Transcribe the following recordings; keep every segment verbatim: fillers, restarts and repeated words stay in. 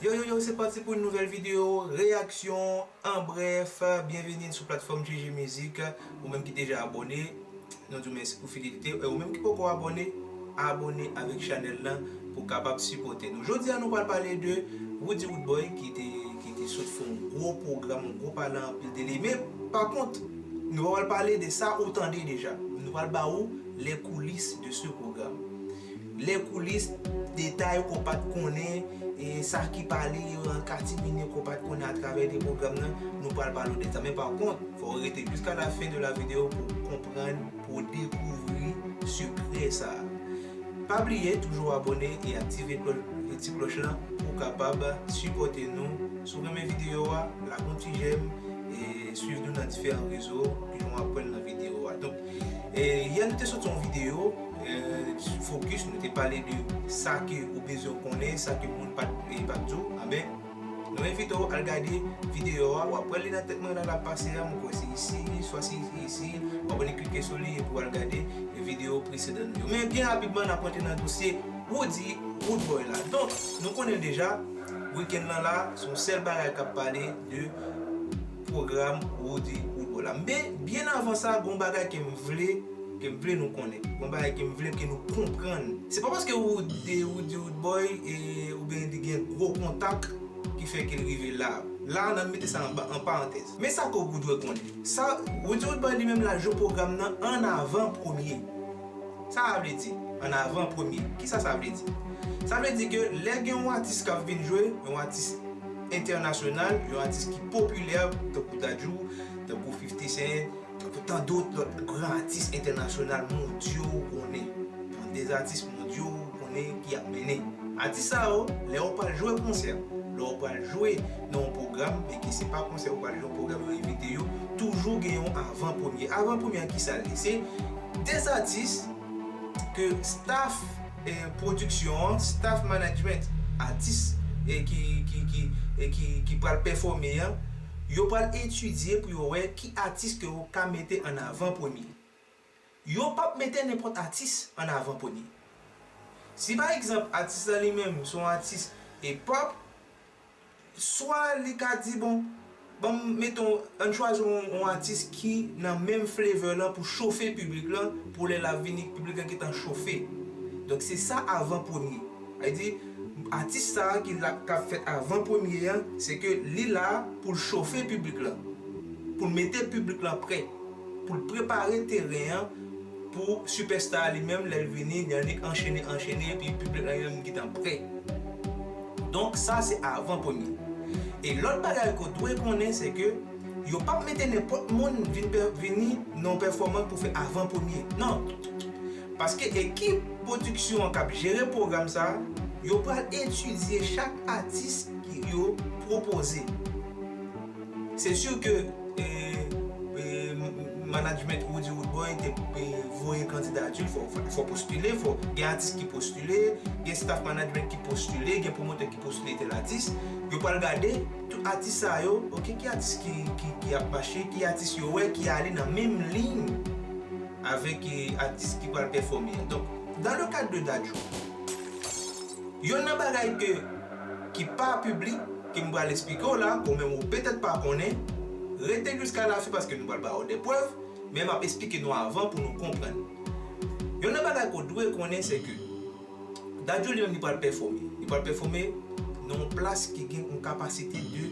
Yo, yo, yo, se pati pou yon nouvèl videyo, reyaksyon, an brèf, byenveni sou platfòm G G Music. Ou menm ki deja abòne, nou di w mèsi pou fidelite. E ou menm ki poko abòne, abòne avèk chanèl lan pou kapab sipòte nou. Jodi a, nou pral pale de Roody Roodboy ki te, ki te sot fè yon gwo pwogram, yon gwo pale anpil de li. Men, pa kont, nou pa pral pale de sa ou tande deja. Nou pral ba ou les coulisses de ce programme. Les coulisses, detay ke w pa t konnen, e sa ki pale an katimini ke w pa t konnen atravè de pwogram nan, nou pral pale w de sa. Men pa kont, fò w rete jiska la fen de la videyo pou w konprann, pou w dekouvri sekrè sa a. Pa bliye toujou abòne e aktive klò-, ti klòch lan pou w kapab sipòte nou. Si w renmen videyo a, lage yon ti jèm e swiv nou nan diferan rezo, jan w ap wè l nan videyo a. Donk, e, yè nou te soti yon videyo, e, fokis, nou te pale de sa ke ou bezwen konnen, sa ke moun pa t, e, pa t di w, anben, nou envite w al gade videyo a, w ap wè li nan tèt mwen la, l ap pase a, mwen kwè se isi, swa se isi, w ap annik klike sou li epi w al gade videyo presedan nou yo. Men byen rapidman, n ap rantre nan dosye Roody Roodboy la. Donk, nou konnen l deja, wikenn lan la, se yon sèl bagay k ap pale de pwogram Roody Roodboy la. Men, byen avan sa, gen yon bagay ke m vle, ke m vle nou konnen. Gen yon bagay ke m vle ke nou konprann. Se pa paske Roody, Roody Roodboy, e, oubyen li gen gwo kontak ki fè ke l rive la. La, n ap mete sa an, an parantèz. Men sa ke w dwe konnen. Sa, Roody Roodboy li menm l al jwe pwogram nan an avan premye. Sa sa vle di, an avan premye? Kisa sa vle di? Sa vle di ke lè gen yon atis k ap vin jwe, yon atis entènasyonal, yon atis ki popilè, tankou Dadju, tankou fifty Cent, tankou tan dòt lòt gran atis entènasyonal mondyo ou konnen. Yon de atis mondyo ou konnen ki ap mennen. Atis sa yo, lè yo pral jwe konsè, lè yo pral jwe nan yon pwogram, men ke se pa konsè, yo pral jwe yon pwogram, yo envite yo, toujou gen yon avan premye. Avan premye an, kisa l ye? Se de atis ke staff, e, pwodiksyon an, staff management, atis, e, ki, ki, ki, e, ki, ki pral pèfòme an, yo pral etidye pou yo wè ki atis ke yo ka mete an avan premye. Yo p ap mete nenpòt atis an avan premye. Si pa egzanp, atis la li menm se yon atis, e, pop, swa li ka di, bon, ban m, meton, ann chwazi yon, yon atis ki nan menm flavor lan pou chofe piblik lan, pou lè l ap vini, piblik lan gentan chofe. Donk, se sa avan premye. Sa vle di, atis sa a ki la, k ap fèt avan premye an, se ke li la pou l chofe piblik lan, pou l mete piblik lan prè, pou l prepare teren an pou sipèsta a li menm, lè l vini, li annik anchene, anchene, epi piblik la li menm gentan prè. Donk, sa se avan premye. E lòt bagay ke w dwe konnen, se ke yo p ap mete nenpòt moun vin pè-, vini nan yon pèfòmans pou fè avan premye. Non. Paske ekip pwodiksyon an k ap jere pwogram sa a, yo pral etidye chak atis ki yo pwopoze. Se si ke, e, e, management Roody Roodboy te, e, voye kandidati, fò, fò, fò postile, fò gen atis ki postile, gen staff management ki postile, gen pwomotè ki postile tèl atis. Yo pral gade tout atis sa yo, oke, ki atis ki, ki, ki ap mache, ki atis yo wè ki ale nan menm liy avèk, e, atis ki pral pèfòme an. Donk, dans le cadre de Dadju, youn nan bagay ke, ki pa piblik, ke m pral eksplike w la, ke w menm ou petèt pa konnen, rete jiska la fen paske nou pral ba w de prèv, men m ap eksplike nou avan pou nou konprann. Youn nan bagay ke w dwe konnen, se ke Dadju li menm li pral pèfòme. Li pral pèfòme nan yon plas ki gen yon kapasite de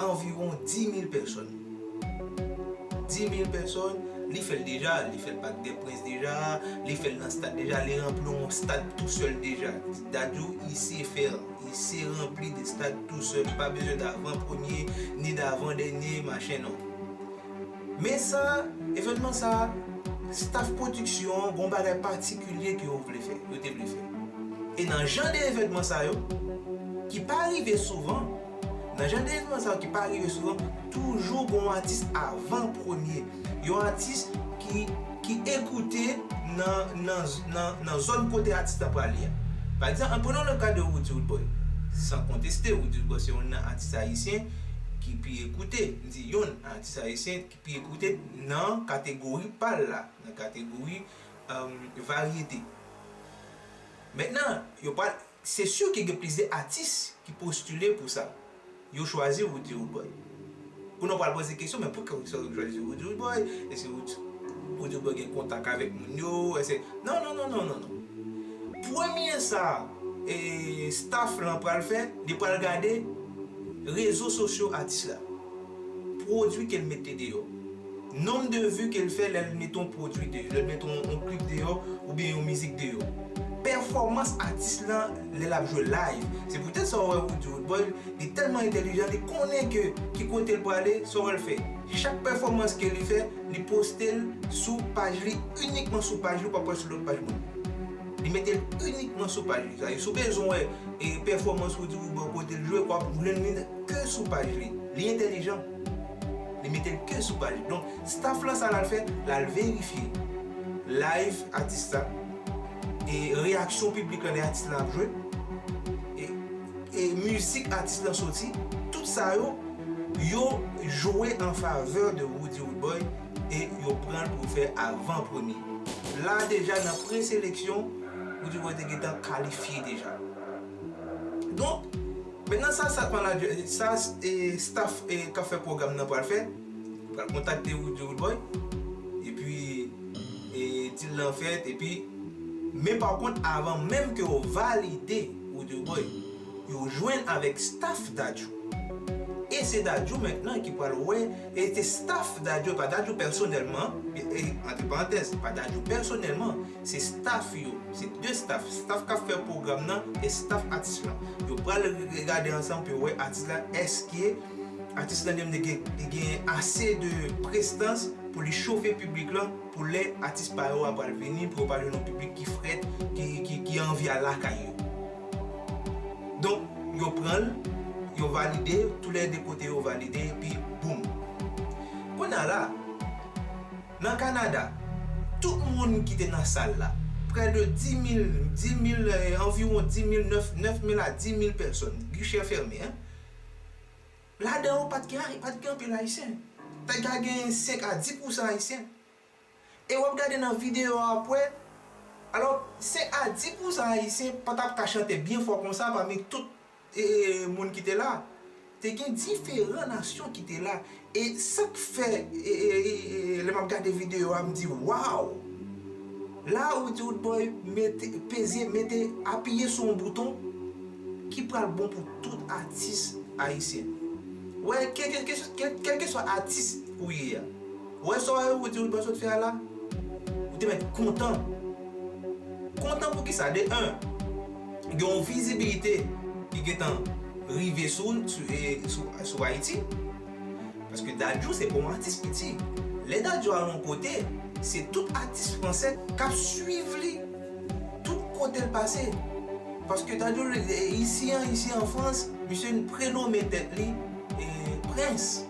anviwon dis mil pèsòn. Dis mil pèsòn, li fè l deja, li fè l Parc des Princes deja, li fè l nan stad deja, li ranpli yon stad tou sèl deja. Dadju, il sait faire, il sait remplir des stades tou sèl, li pa bezwen d'avan premye, ni d'avan dènye, machin non. Men sa, evènman sa, staff pwodiksyon an, gon bagay patikilye ke yo vle fè, yo te vle fè. E nan jan de evènman sa yo, ki pa rive souvan, nan jan de evènman sa yo ki pa rive souvan, toujou gon atis avan premye. Yon atis ki, ki ekoute nan, nan, nan, nan zòn kote atis la prale a. Pa egzanp, ann prenon le ka de Roody Roodboy. San konteste, Roody Roodboy se youn nan atis ayisyen ki pi ekoute. M di youn, atis ayisyen ki pi ekoute nan kategori pa l la, nan kategori, um, varyete. Mentnan, yo pral, Se si ke gen plizyè atis ki postile pou sa. Yo chwazi Roody Roodboy. Kounye a w pral poze kesyon, men poukisa yo chwazi Roody Roodboy? Èske Roody, Roody Roodboy gen kontak avèk moun yo? Èske, non, non, non, non, non, non. Premye sa, e, staff lan pral fè, li pral gade rezo sosyo atis la. Pwodui ke l mete deyò. Nonb de vi ke l fè lè l mete yon pwodui deyò, lè l mete yon, yon klip deyò, oubyen yon mizik deyò. Pèfòmans atis lan lè l ap jwe live. Se poutèt sa w wè Roody Roodboy, li tèlman entèlijan, li konnen ke ki kote l prale, sa w wè l fè. Chak pèfòmans ke li fè, li poste l sou paj li, inikman sou paj li, ou p ap wè l sou lòt paj moun. Li mete l inikman sou paj li. Sa, si w bezwen wè e pèfòmans Roody Roodboy kote l jwe, w ap jwenn li ke sou paj li. Li entèlijan. Li mete l ke sou paj li. Donk, staff lan, sa l al fè, l al verifye live atis la, e reyaksyon piblik lan lè atis lan ap jwe, e, e mizik atis lan soti, tout sa yo, yo jwe an favè de Roody Roodboy e yo pran l pou fè avan premye. La deja nan preseleksyon, Roody Roodboy te gentan kalifye deja. Donk, mentnan sa, sa manager, sa, e, staff, e, k ap fè pwogram nan pral fè, pral kontakte Roody Roodboy, epi, e, deal lan fèt, epi, men pa kont, avan menm ke yo valide Roody Roodboy, yo jwenn avèk staff Dadju. E se Dadju mentnan ki pral wè, e se staff Dadju, pa Dadju pèsonèlman, e, e, antre parantèz, pa Dadju pèsonèlman, se staff yo, se de staff, staff k ap fè pwogram nan e staff atis lan. Yo pral re-, gade ansanm pou yo wè atis la, èske atis lan li menm li gen, li gen ase de prestans pou li chofe piblik lan, pou lè atis pa yo a pral vini, pou yo pral jwenn yon piblik ki frèt, ki, ki, ki anvi al lakay yo. Donk, yo pran l, yo valide, toulède kote yo valide, epi boum. Kounye a la, nan Kanada, tout moun ki te nan sal la, près de dix mille, dix mille, eh, anviwon dix mille, nèf, nèf mil a dix mille pèsòn, guichet fermé, hein. Ladan yo, pa t gen, pa t gen anpil Ayisyen. Te ka gen senk a dis pousan Ayisyen. E w ap gade nan videyo a, w ap wè, alò, senk a dis pousan Ayisyen pa t ap ka chante byen fò konsa pami tout, e, e, moun ki te la. Te gen diferan nasyon ki te la. E sa k fè, e, e, e, e, lè m ap gade videyo a, m di, waw! La, Roody Roodboy mete, peze, mete, apiye sou yon bouton ki pral bon pou tout atis ayisyen. Wè, kèlkeswa atis ou ye a, wè sa w wè Roody Roodboy sot fè a la, ou te mèt kontan. Kontan pou kisa? De en, gen yon vizibilite ki gentan rive sou, sou, e, sou, sou Ayiti. Paske Dadju se pa yon atis piti. Lè Dadju al yon kote, se tout atis fransè k ap swiv li tout kote l pase. Paske Dadju, e, isi an, isi an Frans, misye prenome tèt li, e, prens.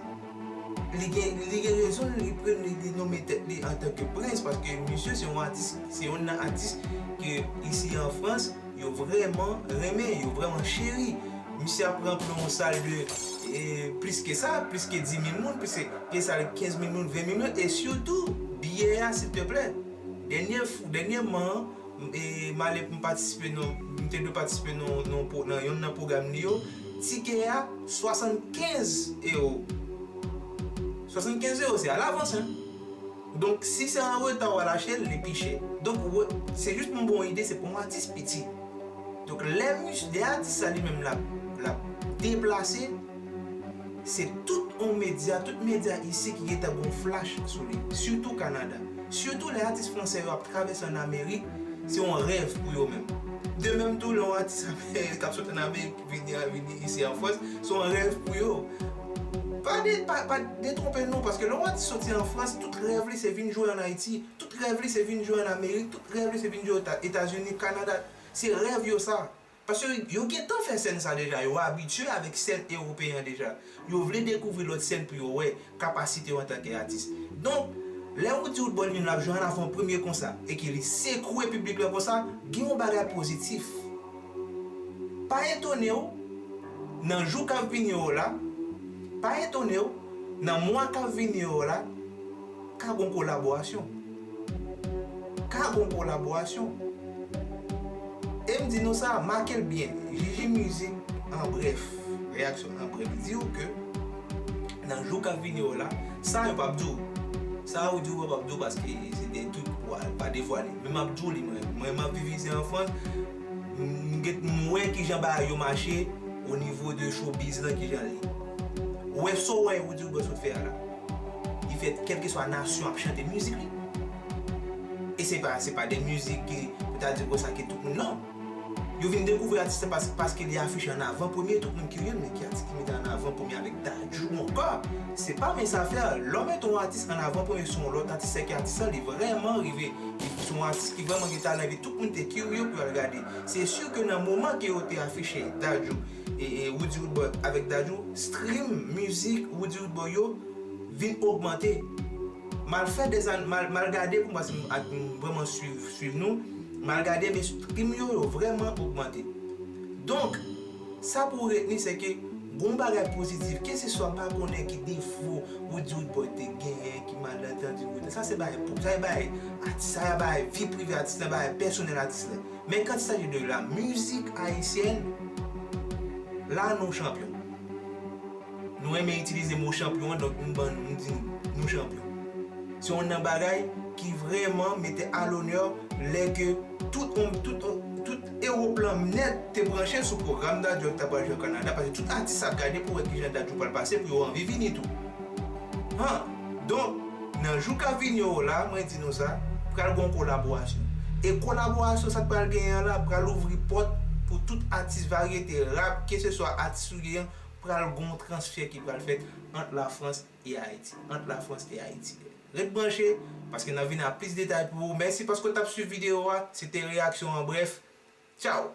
Li gen, li gen rezon, li pre-, li, li nome tèt li antanke prens, paske misye se yon atis, se youn nan atis ke isi an Frans, yo vrèman renmen, yo vrèman cheri. Misye ap ranpli yon sal de, e, plis ke sa, plis ke dis mil moun, plis ke, ke sal kenz mil moun, ven mil moun, e sitou, biyè a, silteplè. Dènye f-, dènyèman, m, e, m ale pou m patisipe nan, m te dwe patisipe nan, nan, nan youn nan pwogram li yo, tikè a, swasannkenz ewo. Swasannkenz ewo, se alavans, hein. Donk, si se an reta w al achte l, li pi chè. Donk, wè, se jis pou m ba w yon ide, se pa yon atis piti. Donk, lè mis-, lè atis sa li menm l ap, l ap deplase, se tout yon medya, tout medya isi ki gentan gen yon flash sou li. Sitou Kanada. Sitou lè atis fransè yo ap travèse ann Amerik, se yon rèv pou yo menm. De menm tou, lè yon atis k ap sot ann Amerik vini, vini isi an Frans, se yon rèv pou yo. Pa de, pa, pa detwonpe nou, paske lè yon atis soti an Frans, tout rèv li se vin jwe ann Ayiti, tout rèv li se vin jwe ann Amerik, tout rèv li se vin jwe Eta-, Etazini, Kanada. Se rèv yo sa. Paske yo gentan fè sèn sa deja, yo abitye avèk sèn ewopeyen an deja. Yo vle dekouvri lòt sèn pou yo wè kapasite yo antanke atis. Donk, lè Roody Roodboy vin la ap jwe an avan premye konsa, e ke li sekwe piblik lan konsa, gen yon bagay pozitif. Pa etone w, nan jou k ap vini yo la, pa etone w, nan mwa k ap vini yo la, ka gon kolaborasyon. Ka gon kolaborasyon. E Di nou sa, make l byen. Jiji Mizik, an brèf, reyaksyon an brèf, di w ke nan jou k ap vini yo la, sa yo p ap di w. Sa Roody Roodboy p ap di w paske se de tout, pa devwale. Men m ap di w li, mwen, mwen m ap viv isi an Frans, m, m wè kijan bagay yo mache o nivo de showbiz lan, kijan l ye. Ou wè sa w wè Roody Roodboy sot fè a la. Li fè kèlkeswa nasyon ap chante mizik li. E se pa, se pa de mizik ke pou ta di konsa ke tout moun, non. Yo vin dekouvri atis la pas-, paske li afiche an avan premye, tout moun kirye, men ki atis ki mete an avan premye avèk Dadju ankò? Se pa menm zafè. Lè w mete yon atis an avan premye sou yon lòt atis, se ke atis la, li vrèman rive. Li se yon atis ki vrèman gen talan, epi tout moun te kirye pou y al gade. Se si ke nan moman ke yo te afiche Dadju, e, e Roody Roodboy avèk Dadju, stream mizik Roody Roodboy yo vin ogmante. M al fè de zan-, m al, m al gade pou m wè si m, ak, m vrèman swiv, swiv nou. M al gade, men stream yo, yo vrèman ogmante. Donk, sa pou w retni, se ke gon bagay pozitif, keseswa, m pa konnen ki defo Roody Roodboy te genyen, ki malantandi, sa se bagay pou, sa se bagay atis, sa se bagay vi prive atis la, bagay pèsonèl atis la. Men quand il s'agit de la musique haïtienne, la nou chanpyon. Nou renmen itilize mo chanpyon an, donk nou ban, nou di nou chanpyon. Se yon nan bagay ki vrèman mete a lonè lè ke tout, tout, tout Ewòp lan nèt te branche sou pwogram Dadju k ta pral jwe Kanada, paske tout atis ap gade pou wè kijan Dadju pral pase pou yo anvi vini tou. Han, donk, nan jou k ap vini yo la, mwen di nou sa, pral gon kolaborasyon. E kolaborasyon sa k pral genyen an la, pral ouvri pòt pou tout atis varyete rap, keseswa atis ou ye an, pral gon transfè ki pral fèt ant Lafrans e Ayiti. Ant Lafrans e Ayiti. Ret branche, paske n ap vin ak plis detay pou ou. Mèsi paske w t ap swiv videyo a. Se te reyaksyon an brèf. Tchaw!